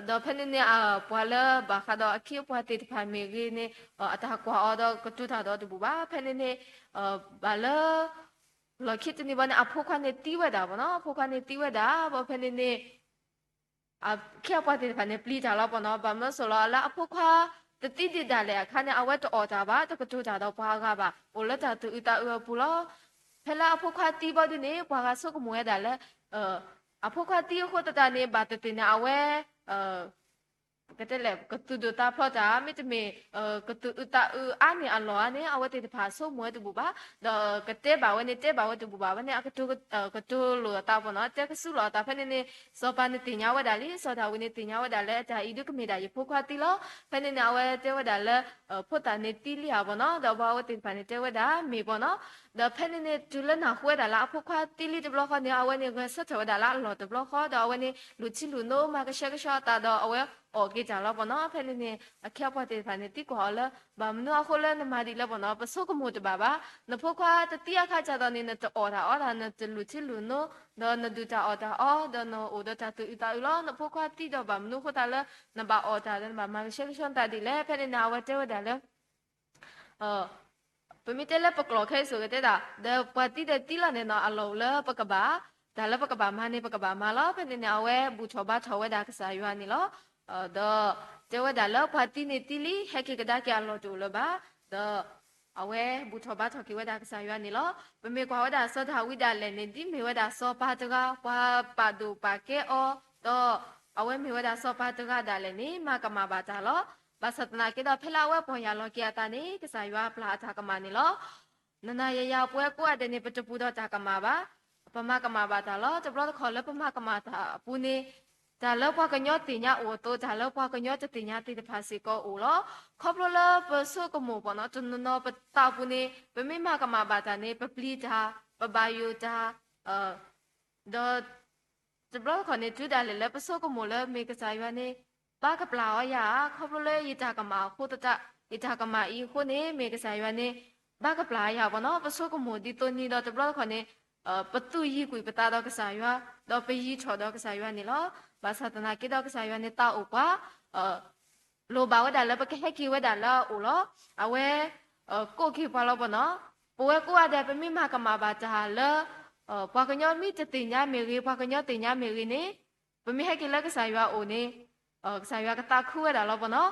ဒီးဖဲန့ၣ်န့ၣ် ပှၤလၢဘၣ်ဃးဒီးအခ့အပှၤသ့ၣ်တဖၣ်မ့ၢ်ဂ့ၤန့ၣ် အတၢ်ကွၢ်အီၤဒီးကတိၤတၢ်ဒီးတဘူၣ်ဘၣ်. ဖဲန့ၣ်န့ၣ် ဘၣ်လၢ လီၢ်ခံတနံၤဘၣ်န့ၣ် အဖိခွါန့ၣ်သံဝဲဒၣ်ပေါ့နော်, အဖိခွါန့ၣ်သံဝဲဒၣ်, ဘၣ်ဖဲန့ၣ်န့ၣ် အခ့အပှၤသ့ၣ်တဖၣ်န့ၣ် ပျံၤတၢ်လီၤပေါ့နော်, ဘၣ်မနုၤအဃိလီၤ လၢအဖိခွါတသံဒံးဒၣ်လဲာ်အခါန့ၣ် အဝဲတအီၣ်တၢ်ဘၣ်, တကတိၤတၢ်ဒီးပှၤအဂၤဘၣ်, အိၣ်လၢတၢ်သူၣ်အုးသးအုးအပူၤလီၤ. ဖဲလၢအဖိခွါသံဘီဒုန့ၣ် ပှၤဂၤဆိကမိၣ်ဝဲဒၣ်လၢ အဖိခွါသံအဃိသတးန့ၣ် ဘၣ်သ့ၣ်သ့ၣ်န့ၣ် အဝဲ ကတဲလဲၣ် ကသူၣ်ဒိၣ်သးဖျိးတၢ် မ့တမ့ၢ် ကသူၣ်အုးသးအုးအါန့ၢ်အလီၢ်ဧါန့ၣ် အဝဲသ့ၣ်တဖၣ်ဆိကမိၣ်ဝဲတဘူၣ်ဘၣ်, ဒီးကတဲဘၣ်ဝဲန့ၣ် တဲဘၣ်ဝဲတဘူၣ်ဘၣ်ဝဲန့ၣ် အကတိၤ ကတိၤလိာ်အသးပေါ့နော်, တဲကစူလိာ်အသး. ဖဲန့ၣ်န့ၣ် စီၤပၤန့ၣ်သ့ၣ်ညါဝဲဒၣ်လံ, စီၤဒၤဝံးန့ၣ်သ့ၣ်ညါဝဲဒၣ်လၢ တၢ်အံၤဒုးကမ့ၢ်ဒၣ်ယဖိခွါသံလီၤ. ဖဲန့ၣ်န့ၣ် အဝဲတဲဝဲဒၣ်လၢ ဖိသၣ်န့ၣ်သံလံဧါပေါ့နော်, ဒီးပှၤဝဲသ့ၣ်တဖၣ်န့ၣ်တဲဝဲဒၣ်မ့ၢ်ပေါ့နော်. ဒီးဖဲန့ၣ်န့ၣ် တုၤလၢနၢ်ဟူဝဲဒၣ်လၢအဖိခွါသံလံတဘျီဃီန့ၣ် အဝဲန့ၣ်ဂဲၤဆၢထၢၣ်ဝဲဒၣ်လၢအလီၢ်တဘျီဃီ, ဒီးအဝဲန့ၣ်လူၤထံလူၤနိ မၤကဆှဲကဆှီအသးဒီးအဝဲအီၣ်က့ၤတၢ်လီၤပေါ့နော်. ဖဲန့ၣ်န့ၣ် အခ့အပှၤသ့ၣ်တဖၣ်န့ၣ်သံကွၢ်အီၤလၢ ဘၣ်မနုၤအဃိလၢနမၤဒ်လဲၣ်ပေါ့နော်, ပဆိကမိၣ်တဘၣ်ဘၣ်, နဖိခွါတသံအခါကၢ်သိးန့ၣ် နတအီၣ်တၢ်အီတၢ် နတလူၤထံလူၤနိ ဒီးနဒုၣ်တၢ်အီၣ်တၢ်အီ ဒီးနအိၣ်ဒီးတၢ်သူၣ်အုးသးအုးလီၤ. နဖိခွါသံဒီးဘၣ်မနုၤအဃိသတးလၢ နဘၣ်အီၣ်တၢ်ဒီးနဘၣ်မၤကဆှဲကဆှီနသးဒ်လဲၣ်. ဖဲန့ၣ်န့ၣ် အဝဲတဲဝဲဒၣ်လၢ ပမ့ၢ်တဲလၢပကျိာ်ခဲအံၤဆိကတဲဒၣ် ဒီးပှၤသံဒီးသံလီၤန့ၣ်နီၤ အလီၢ်အိၣ်လၢပကဘၣ် တၢ်လၢပကဘၣ်မၤန့ၣ် ပကဘၣ်မၤလီၤ. ဖဲန့ၣ်န့ၣ် အဝဲဘူၣ်ထီၣ်ဘါထီၣ်ဝဲဒၣ်ကစၢ်ယွၤန့ၣ်လီၤ. ဒီးတဲဝဲဒၣ်လၢပှၤသံန့ၣ်သံလံ ဟဲက့ၤကဒါက့ၤအလီၢ်တအိၣ်လၢၤဘၣ်. ဒီးအဝဲဘူၣ်ထီၣ်ဘါထီၣ်က့ၤဝဲဒၣ်ကစၢ်ယွၤန့ၣ်လီၤ. ပမ့ၢ်ကွၢ်ဝဲဒၣ်စီၤဒၤဝံးဒၣ်လဲာ်န့ၣ် ဒ်မ့ၢ်ဝဲဒၣ်စီၤပၤတဂၤ ပှၤပာ်ဒိၣ်ပာ်ကဲအီၤ ဒီးအဝဲမ့ၢ်ဝဲဒၣ်စီၤပၤတဂၤဒၣ်လဲာ်န့ၣ် မၤကမၣ်ဘၣ်တၢ်လီၤ. ဘၣ်ဆၣ်သနာ်က့ဒီး ဖဲလၢအဝဲပီၢ်ယၢ်လီၤက့ၤအသးန့ၣ် ကစၢ်ယွၤပျၢ်အတၢ်ကမၣ်န့ၣ်လီၤ. နၤနၤယၤယၤပဝဲကိးဂၤဒဲးန့ၣ် ပတပူၤဒီးတၢ်ကမၣ်ဘၣ်. ပမၤကမၣ်ဘၣ်တၢ်လီၤ. တဘျီတခီၣ်လၢပမၤကမၣ်တၢ်အပူၤန့ၣ် တၢ်လၢပှၤကညီသ့ၣ်ညါအိၣ်အသိး တၢ်လၢပှၤကညီတသ့ၣ်ညါသ့ၣ်တဖၣ်စ့ၢ်ကီးအိၣ်လီၤ. ခီဖျိလၢပဆိကမိၣ်ပေါ့နော် တနီၤနီၤပသးပူၤန့ၣ် ပမ့ၢ်မၤကမၣ်ဘၣ်တၢ်န့ၣ် ပပျံၤတၢ် ပဘၣ်ယိၣ်တၢ် ဒီး တဘျီတခီၣ်န့ၣ် တုၤဒၣ်လဲာ်လၢပဆိကမိၣ်လၢမ့ၢ်ကစၢ်ယွၤန့ၣ် ဘၣ်ကပျၢ်အီၤယၤဧါ, ခီဖျိလၢယတၢ်ကမၣ်အဃိသတး ယတၢ်ကမၣ်အံၤအဃိန့ၣ် မ့ၢ်ကစၢ်ယွၤန့ၣ် ဘၣ်ကပျၢ်ယၤဘၣ်နီၤ. ပဆိကမိၣ်ဒ်သိးန့ၣ်ဒီးတဘျီတခီၣ်န့ၣ် ပသူၣ်ယံၤကွံာ်ပသးဒီးကစၢ်ယွၤ, ဒီးပယံၤထီၣ်ဒီးကစၢ်ယွၤန့ၣ်လီၤ. ဘၣ်ဆၣ်သနာ်က့ဒီးကစၢ်ယွၤန့ၣ်သးအိၣ်ပှၤ လိၣ်ဘၣ်ဝဲဒၣ်လၢပကဟဲက့ၤဝဲဒၣ်လၢအအိၣ်လီၤ. အဝဲ ကိးက့ၤပှၤလီၤဘၣ်နီၤ. ပဝဲကိးဂၤဒဲး ပမ့ၢ်မၤကမၣ်ဘၣ်တၢ်လၢ ပှၤကညီမ့ၢ်တသ့ၣ်ညါမ့ၢ်ဂ့ၤ, ပှၤကညီသ့ၣ်ညါမ့ၢ်ဂ့ၤန့ၣ်, ပမ့ၢ်ဟဲက့ၤလၢကစၢ်ယွၤအအိၣ်န့ၣ် ကစၢ်ယွၤကသးခုဝဲဒၣ်လီၤဘၣ်နီၤ.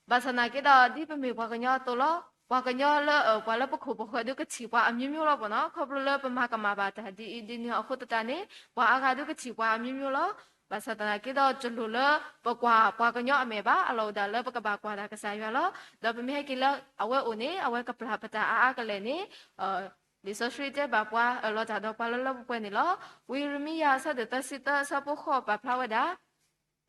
ဘၣ်ဆၣ်သနာ်က့ဒီး ဒ်ပမ့ၢ်ပှၤကညီအသိးလီၤ. ပှၤကညီလၢ ပှၤလၢပခိၣ်ပဃၢၤဒုးကထံၣ်ပှၤအမျိုးမျိုးလီၤဘၣ်နီၤ. ခီဖျိလၢပမၤကမၣ်ဘၣ်တၢ်ဒ်အံၤဒ်နုၤအဃိသတးန့ၣ် ပှၤအါဂၤဒုးကထံၣ်ပှၤအမျိုးမျိုးလီၤ. ဘၣ်ဆၣ်သနာ်က့ဒီး တလိၣ်လၢပကွၢ်ပှၤကညီအမဲာ်ဘၣ်, အလီၢ်အိၣ်ဒၣ်လၢပကဘၣ်ကွၢ်ဒၣ်ကစၢ်ယွၤလီၤ. ဒီးပမ့ၢ်ဟဲက့ၤလၢအဝဲအိၣ်န့ၣ် အဝဲကပျၢ်ပတၢ်အါအါကလဲာ်န့ၣ် လံာ်စီဆှံတဲဘၣ်ပှၤ အၢၣ်လီၤတၢ်ဒီးပှၤလၢလၢပှဲၤပှဲၤန့ၣ်လီၤ. ဝံယံးရမံယၤအဆၢဒိၣ်သၢဆံသၢအဆၢဖိဃိးပာ်ဖျါဝဲဒၣ်,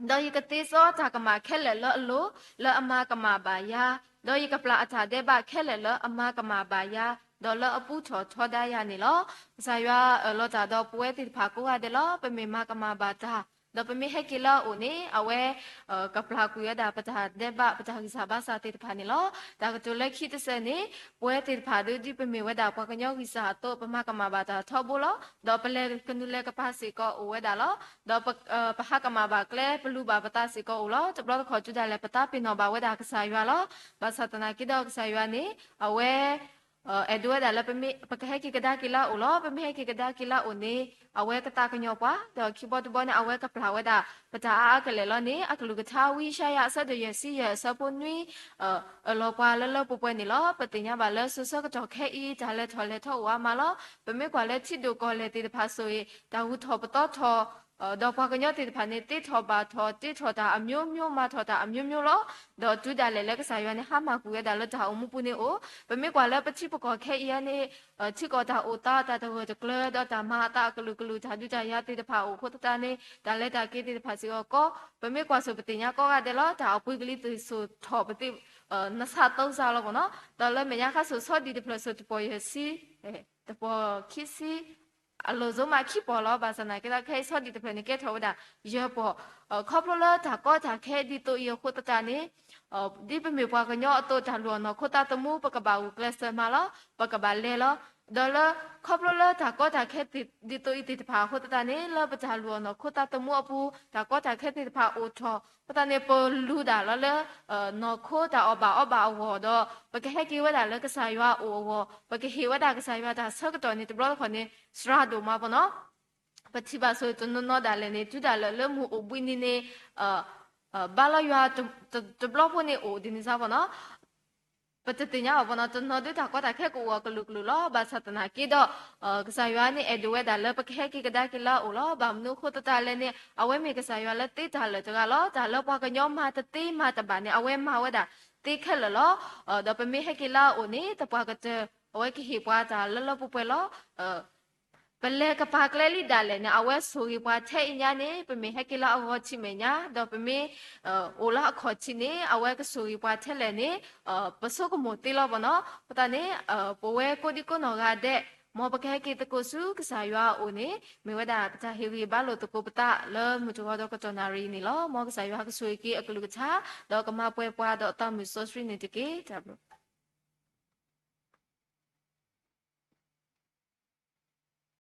ဒီးယကသ့စီတၢ်ကမၣ်ခဲလၢာ်လၢအလိၤ လၢအမၤကမၣ်ဘၣ်ယၤ, ဒီးယကပျၢ်အတၢ်ဒဲးဘးခဲလၢာ်လၢအမၤကမၣ်ဘၣ်ယၤ, ဒီးလၢအပူထီၣ်ထီဒါယၤန့ၣ်လီၤ. ကစၢ်ယွၤအၢၣ်လီၤတၢ်ဒီးပဝဲသ့ၣ်တဖၣ်ကိးဂၤဒဲးလီၤ. ပမ့ၢ်မၤကမၣ်ဘၣ်တၢ် ဒီးပမ့ၢ်ဟဲက့ၤလၢအအိၣ်န့ၣ် အဝဲ ကပျၢ်ကွံာ်ဝဲဒၣ်ပတၢ်ဒဲးဘး ပတၢ်ဂံၢ်စၢ်ဘါစၢ်သ့ၣ်တဖၣ်န့ၣ်လီၤ. တၢ်ကတိၤလၢခံတစဲးန့ၣ် ပဝဲသ့ၣ်တဖၣ်ဒုး ဒ်ပမ့ၢ်ဝဲဒၣ်ပှၤကညီဂံၢ်စၢ်အသိး ပမၤကမၣ်ဘၣ်တၢ်ထီဘိလီၤ. ဒီးပလဲၤကနုာ်လဲၤကပၤစ့ၢ်ကီးအိၣ်ဝဲဒၣ်လီၤ. ဒီး ပဟးကမၣ်ဘၣ်ကျဲ ပလူၤဘၣ်ပသးစ့ၢ်ကီးအိၣ်လီၤ. တဘျီတခီၣ်တုၤဒၣ်လဲာ် ပသးပ့ၤနီၣ်ဘၣ်ဝဲဒၣ်ကစၢ်ယွၤလီၤ. ဘၣ်ဆၣ်သနာ်က့ဒီးကစၢ်ယွၤန့ၣ် အဝဲ အဲၣ်ဒိးဝဲဒၣ်လၢပမ့ၢ် ပကဟဲက့ၤကဒါက့ၤလၢအအိၣ်လီၤ. ပမ့ၢ်ဟဲက့ၤကဒါက့ၤလၢအအိၣ်န့ၣ် အဝဲကသးကညီၤပှၤ, ဒီးခံဘီတဘီန့ၣ် အဝဲကပျၢ်ဝဲဒၣ် ပတၢ်အါအါကလဲာ်လီၤန့ၣ် အကလုၢ်ကထါဝံယၡါယၤအဆၢဒိၣ်ယဲၢ်ဆံယဲၢ်အဆၢဖိနွံ အၢၣ်လီၤပှၤလၢလၢပှဲၤပှဲၤန့ၣ်လီၤ. ပသ့ၣ်ညါဘၣ်လၢစိၤဆၢကတီၢ်ခဲအံၤ တၢ်လဲၤထီၣ်လဲၤထီအိၣ်အါမးလီၤ. ပမ့ၢ်ကွၢ်လၢထံဒိၣ်ကီၢ်လဲၢ်သ့ၣ်တဖၣ်ဆိၣ်ဂ့ၤ တၢ်ဂုၤထီၣ်ပသီထီၣ် ဒီးပှၤကညီသ့ၣ်တဖၣ်န့ၣ် သ့ထီၣ်ဘၣ်ထီၣ် တ့ထီၣ်တၢ်အမျိုးမျိုး မၤထီၣ်တၢ်အမျိုးမျိုးလီၤ. ဒီးတုၤဒၣ်လဲာ်လၢကစၢ်ယွၤန့ၣ် ဟါမၢ်ကွံာ်ဝဲဒၣ်လၢတၢ်အိၣ်မူပူၤန့ၣ်အိၣ်, ပမ့ၢ်ကွၢ်လၢပထံပကီၢ်ခဲအံၤန့ၣ် ထံကီၢ်တၢ်အိၣ်သး တၢ်တဂၢၢ်တကျၢၤ ဒီးတၢ်မၤအသးအကလုာ်ကလုာ် တၢ်ဒုးတၢ်ယၤသ့ၣ်တဖၣ်အိၣ်အဃိသတးန့ၣ် တၢ်လဲၤတၢ်က့ၤသ့ၣ်တဖၣ်စ့ၢ်ကီးကီ, ပမ့ၢ်ကွၢ်ဆိၣ်ပသ့ၣ်ညါကိးဂၤဒဲးလီၤ တၢ်အိၣ်ပှ့ၤကလံၤသုးစိာ်ထီၣ်ပသ့ၣ် နဆၣ်သိစါလီၤဘၣ်နီၤ. ဒီးလၢမဲာ်ညါခါဆိၣ်ဆီဒံၣ်တဖျၢၣ်ဆိၣ်တပီၢ်ယဲၢ်ဆံ တပီၢ်ခံဆံ အလိၤစိမးခံပီၢ်လီၤ. ဘၣ်ဆၣ်သနာ်က့ဒီး ခဲအံၤဆီဒံၣ်တဖျၢၣ်န့ၣ် ကဲထီၣ်ဝဲဒၣ်ယဲၢ်ပီၢ်. ခီဖျိလၢတၢ်ကီတၢ်ခဲဒ်သိးအံၤအဃိသတးန့ၣ် ဒ်ပမ့ၢ်ပှၤကညီအသိး တၢ်လူၢ်အီၣ်နီၢ်ခိသးသမူ ပကဘၣ်ဂုာ်ကျဲးစၢးမးလီၤ, ပကဘၣ်လဲၤလီၤ. ဒီးလၢ ခီဖျိလၢတၢ်ကီတၢ်ခဲဒ်သိးအံၤသ့ၣ်တဖၣ်အဃိသတးန့ၣ် လၢပတၢ်လူၢ်အီၣ်နီၢ်ခိသးသမူအပူၤ တၢ်ကီတၢ်ခဲသ့ၣ်တဖၣ်အိၣ်ထီၣ်အဃိသတးန့ၣ် ပလူၤဒၣ်လီၤလၢ နီၢ်ခိတၢ်အီၣ်ဘၣ်အီဘၣ်အဂီၢ်ဒီး ပကဟဲက့ၤဝဲဒၣ်လၢကစၢ်ယွၤအအိၣ်အဂီၢ် ပကဟ့ၣ်ဝဲဒၣ်ကစၢ်ယွၤတၢ်ဆၢကတီၢ်န့ၣ် တဘျီတခီၣ်န့ၣ် စှၤဒိၣ်မးပနီၤ. ပထံၣ်ဘၣ်ဆိတနီၤနီၤဒၣ်လဲာ်န့ၣ် တုၤဒၣ်လဲာ်လၢမုၢ်အိၣ်ဘှံးနံၤန့ၣ် ဘါလီၤယွၤ တဘျီဖိန့ၣ်အိၣ်ဒ်န့ၣ်စ့ၢ်ပနီၤ. ပတသ့ၣ်ညါအီၤပနီၤ တနီၤဒုတၢ်ကီတၢ်ခဲကအိၣ်အကလုာ်ကလုာ်လီၤ. ဘၣ်ဆၣ်သနာ်က့ဒီး ကစၢ်ယွၤန့ၣ်အဲၣ်ဒိးဝဲဒၣ်လၢပကဟဲက့ၤကဒါက့ၤလၢအအိၣ်လီၤ. ဘၣ်မနုၤအဃိသတးလဲၣ်န့ၣ် အဝဲမ့ၢ်ကစၢ်ယွၤလၢသ့တၢ်လၢာ်တဂၤလီၤ. တၢ်လၢပှၤကညီမၤတသ့မၤတဘၣ်န့ၣ် အဝဲမၤဝဲဒၣ်သ့ခဲလၢာ်လီၤ. ဒီးပမ့ၢ်ဟဲက့ၤလၢအအိၣ်န့ၣ် သပှၢ်ကတၢၢ် အဝဲကဟ့ၣ်ပှၤတၢ်လၢလၢပှဲၤပှဲၤလီၤ. ပလဲၤကပၤကျဲလံဒၣ်လဲာ်န့ၣ် အဝဲဆိၣ်ဂ့ၤပှၤထဲအံၤညါန့ၣ် ပမ့ၢ်ဟဲက့ၤလၢအဂီၤထံးမဲာ်ညါ ဒီးပမ့ၢ် အိၣ်လၢအခီၣ်ထံးန့ၣ် အဝဲကဆိၣ်ဂ့ၤပှၤထဲလဲၣ်န့ၣ် ပဆိကမိၣ်သ့လီၤပနီၤ. အဃိသတးန့ၣ် ပဝဲကိးဒံကိးနီၢ်ဂၤဒဲး မ်ပကဟဲက့ၤသကိးဆူကစၢ်ယွၤအအိၣ်န့ၣ် မ့ၢ်ဝဲဒၣ်ပတၢ်ဟ့ၣ်ဂံၢ်ဘါလိာ်သကိးပသးလၢမုၢ်တဂီၤဒီးကတီၢ်နၣ်ရံၣ်န့ၣ်လီၤ. မ်ကစၢ်ယွၤကဆိၣ်ဂ့ၤက့ၤအကလုၢ်ကထါ ဒီးကမၤပှဲၤပှၤဒီးအသးမုာ်စီဆှံန့ၣ်တက့ၢ်. တၢ်ဘျုး